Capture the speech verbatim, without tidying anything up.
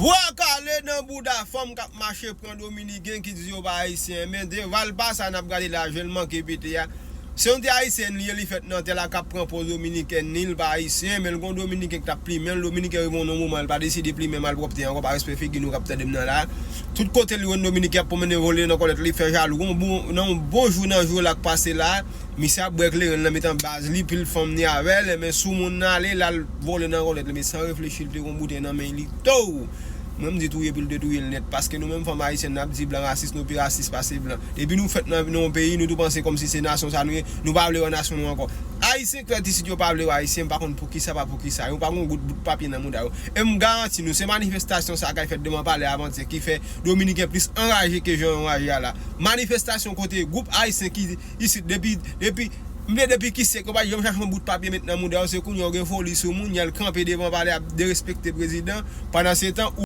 Bwa kale nan bouda fanm k ap mache pran dominiken ki di yo pa ayisyen. Men de Valpa sa n ap gade la, jwèl manke pete a. Se yon ti ayisyen li ye, li fèt nan tè la k ap pran poz dominiken, ni l pa ayisyen, men l gon dominiken k t ap plimen l. Dominiken rive yon moman, l pa deside plimen malpwòpte ankò, pa respè figi nou k ap tande m nan la. Tout kote li wè yon dominiken ap pwomennen vole nan kòlèt, li fè jalou. Gon bon, nan yon bon jou nan jou la k pase la, misye ap bwè kleren l nan mitan baz li, pil fanm ni avè l, men sou moun nan ale, l al vole nan kòlèt li, men san reflechi, li te gon boutèy nan men li, tow! Mwen, m di touye pou l te touye l nèt, paske nou menm fanm ayisyèn, n ap di blan rasis, nou pi rasis pase blan. Depi nou fèt nan, nan yon peyi, nou tou panse kòmsi se nasyon sa nou ye, nou pa vle wè nasyon nou ankò. Ayisyen k fèt isit yo pa vle wè ayisyen, m pa konn poukisa, pa poukisa, yo pa gon gout bout papye nan mouda yo. E m garanti nou, se manifestasyon sa k al fèt devan palè avantyè ki fè dominiken plis anraje ke jan yo anraje a la. Manifestasyon kote gwoup ayisyen ki isit depi, depi, m vle depi ki syèk yo pa t janm chache yon bout papye met nan mouda yo, se kounye a yo gen foli sou moun, y al kanpe devan palè ap derespekte prezidan, pandan se tan